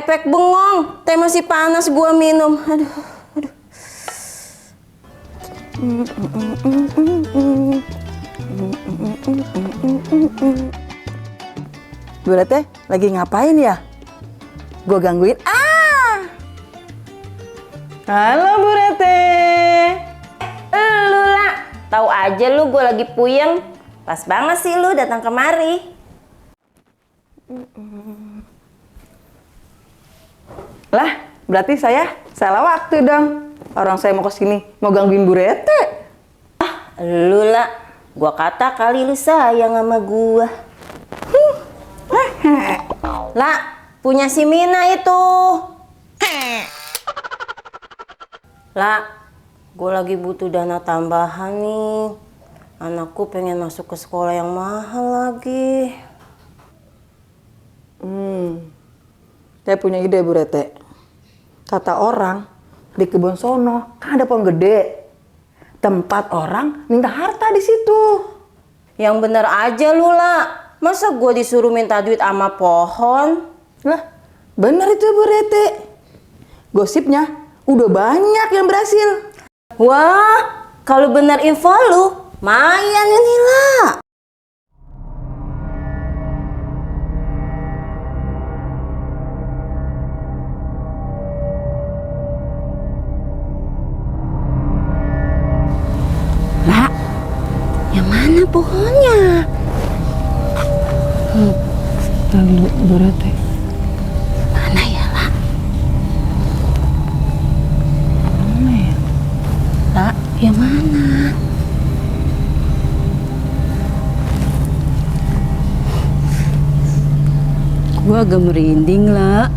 efek bengong. Teh masih panas gua minum. Aduh. Bu Rete lagi ngapain ya? Gue gangguin. Halo Bu Rete. Lu lah, tahu aja lu gue lagi puyeng. Pas banget sih lu datang kemari. Lah, berarti saya salah waktu dong. Orang saya mau kesini mau gangguin Bu Rete. Lu lah, gua kata kali lu sayang sama gua. Lah, punya si Mina itu. Lah, gua lagi butuh dana tambahan nih. Anakku pengen masuk ke sekolah yang mahal lagi. Saya punya ide Bu Rete. Kata orang di kebun sono kan ada pohon gede. Tempat orang minta harta di situ. Yang bener aja lu lah. Masa gua disuruh minta duit sama pohon? Lah, bener itu Bu Rete. Gosipnya udah banyak yang berhasil. Wah, kalau bener info lu, mayan ini lah. Lah, yang mana pohonnya? Lalu Bu Rete. Mana ya, Lah? Mana ya? Lah, yang mana? Gua agak merinding, Lah.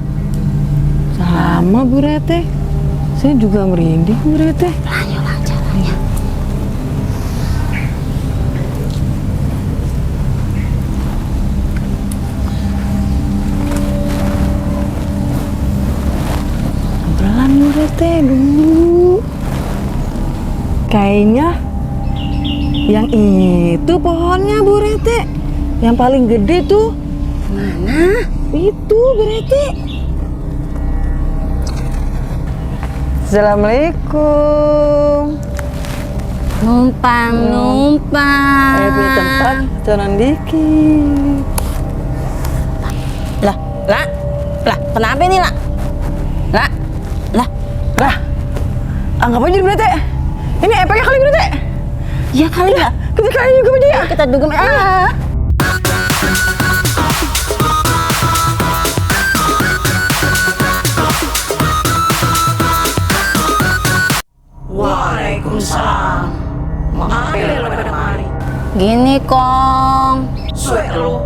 Sama Bu Rete. Saya juga merinding Bu Rete. Lanjut lah jalannya. Pelan Bu Rete dulu. Kayaknya yang itu pohonnya Bu Rete. Yang paling gede tuh. Mana? Itu Bu Rete. Assalamualaikum. Numpang. Ayo punya tempat, turun dikit. Lah, kenapa ini, Lah? Lah, anggap aja Bu Rete. Ini efeknya kali Bu Rete. Ya kali lah. Kita kali juga aja ya. Kita dugem. Waalaikumsalam. Maaf ya lo pada mari. Gini, Kong. Suwe lo.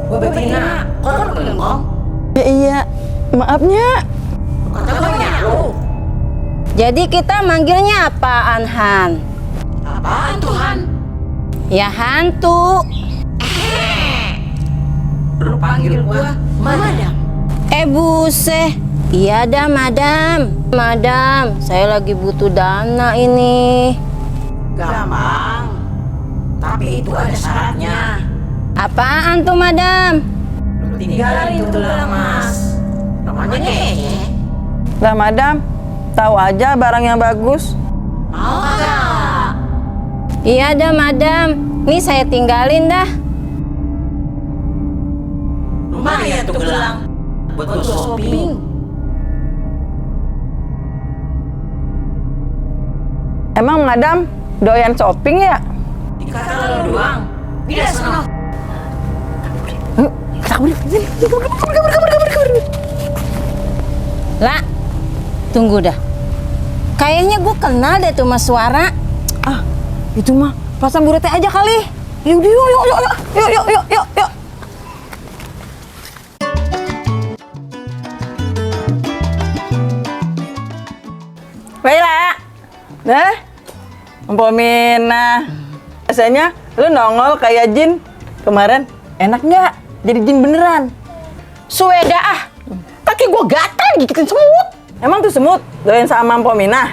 Gue betina. Kok kan Kong? Iya. Maafnya. Kata gue lo. Jadi kita manggilnya apaan, Han? Apaan Tuhan? Ya hantu. Lo panggil gue Madam. Buset. Iya dah, Madam. Madam, saya lagi butuh dana ini. Gampang. Tapi itu ada syaratnya. Apaan tuh, Madam? Lo tinggalin itu gelang emas. Namanya kayaknya. Lah Madam, tahu aja barang yang bagus. Mau kagak? Iya dah, Madam. Nih saya tinggalin dah. Lumayan tuh gelang. Buat gue shopping. Emang Madam doyan shopping ya? Dikata lo doang. Bila sana. Lah, tunggu dah. Kayaknya gue kenal deh tuh mas suara. Itu mah pasang Bu Rete aja kali. Yuk. Baiklah. Nah, Mpok Mina. Biasanya lu nongol kayak jin. Kemarin enak nggak? Jadi jin beneran. Sueda kaki gue gatal gigitin semut. Emang tuh semut doyan sama Mpok Mina?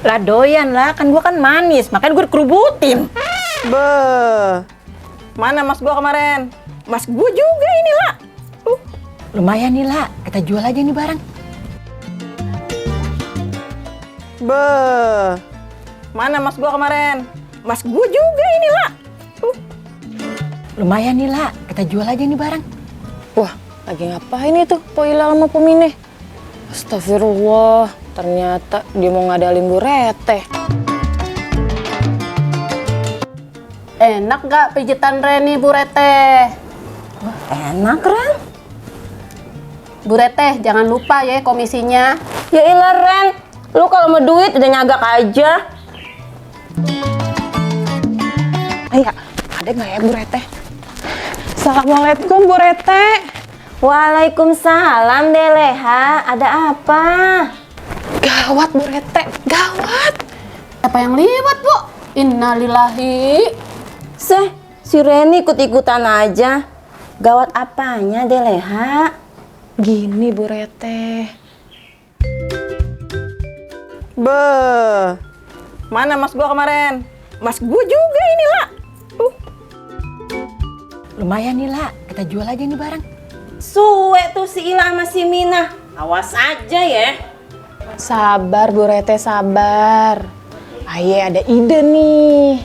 Lah doyan lah, kan gue kan manis, makanya gue dikerubutin. Beuh. Mana mas gua kemarin? Mas gue juga ini lah. Lumayan nih lah, kita jual aja nih barang. Mana mas gua kemarin? Mas gua juga ini lah. Lumayan nih lah, kita jual aja nih barang. Wah, lagi ngapain itu Po Ilal sama Po Mine? Astagfirullah, ternyata dia mau ngadalin Bu Reteh. Enak gak pijitan Reni, Bu Reteh? Enak, Ren. Bu Reteh, jangan lupa ya komisinya. Ya ilah, Ren. Lu kalau mau duit udah nyagak aja. Ayah, ada nggak ya Bu Reteh? Assalamualaikum Bu Reteh. Waalaikumsalam, Deleha. Ada apa? Gawat Bu Reteh, gawat. Apa yang liwat, Bu? Innalillahi. Si Reni ikut-ikutan aja. Gawat apanya, Deleha? Gini Bu Reteh. Mana mas gua kemarin? Mas gua juga ini lah. Lumayan nih lah, kita jual aja nih barang. Suwe tuh si Ila sama si Mina. Awas aja ya. Sabar Bu Reteh, sabar. Aye ada ide nih.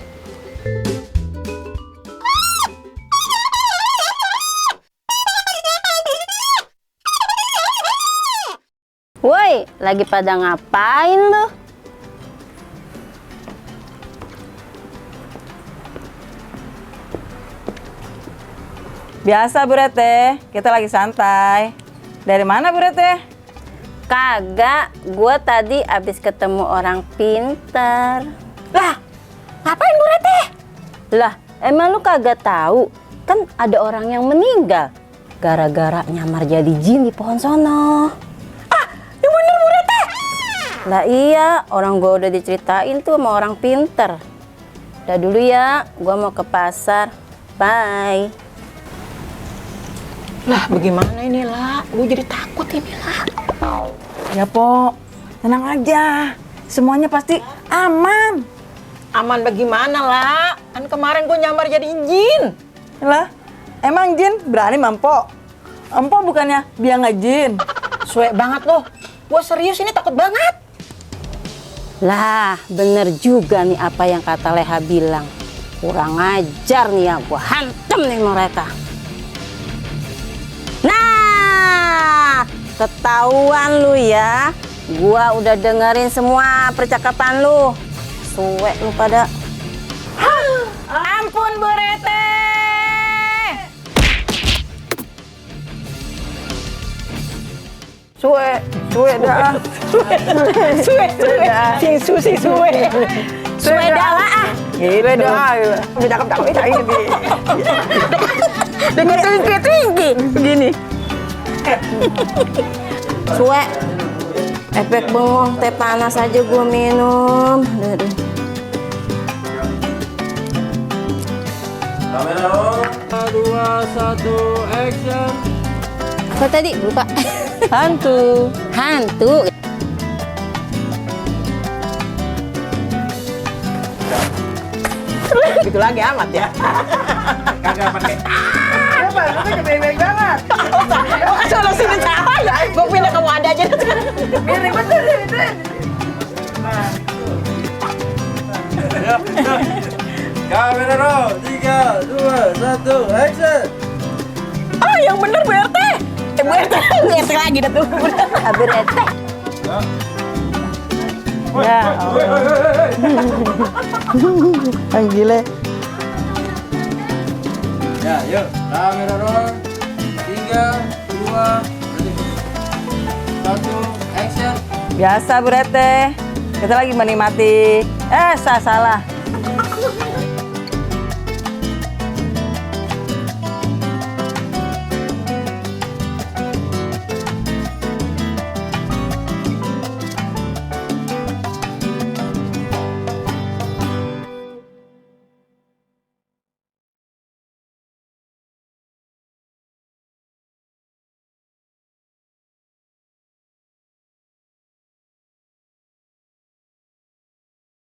Woi, lagi pada ngapain lu? Biasa Bu Reteh, kita lagi santai. Dari mana Bu Reteh? Kagak, gua tadi abis ketemu orang pinter. Lah, ngapain Bu Reteh? Lah, emang lu kagak tahu? Kan ada orang yang meninggal gara-gara nyamar jadi jin di pohon sono. Yang bener Bu Reteh. Lah iya, orang gua udah diceritain tuh sama orang pinter. Udah dulu ya, gua mau ke pasar. Bye. Lah, bagaimana ini lah? Gue jadi takut ini lah. Ya Po, tenang aja. Semuanya pasti aman. Aman bagaimana lah? Kan kemarin gue nyamar jadi jin. Lah, emang jin berani mampo? Empo bukannya biang jin. Suwe banget loh. Gue serius ini takut banget. Lah, bener juga nih apa yang kata Leha bilang. Kurang ajar nih ya, gua hantem nih mereka. Nah, ketahuan lu ya. Gua udah dengerin semua percakapan lu. Suwe lu pada. Ampun Bu Reteh. Suwe dah. Suwe. Sing susi suwe. Suwe dah lah ah. Suwe dah. Cakep ini. Dengan tinggi. Begini. Suwe. Efek bengong teh panas aja gua minum. Aduh. Kamera roll. 2, 1, action. Apa tadi? Lupa. Hantu. Hantu. Gitu lagi amat ya. Kagak pakai. Apa? Lu kan baik banget. Soalnya sini cahaya. Gue pindah ke wadah aja. Mirip betul ini. Kamera roll. 3, 2, 1, action. Ah, yang bener Bu RT. Bu RT lagi dah tuh. Abi rete. Ya. Ang gile. Ya, yuk. Kamera roll. 3, 2, 1, action. Biasa Bu Reteh. Kita lagi menikmati. Salah.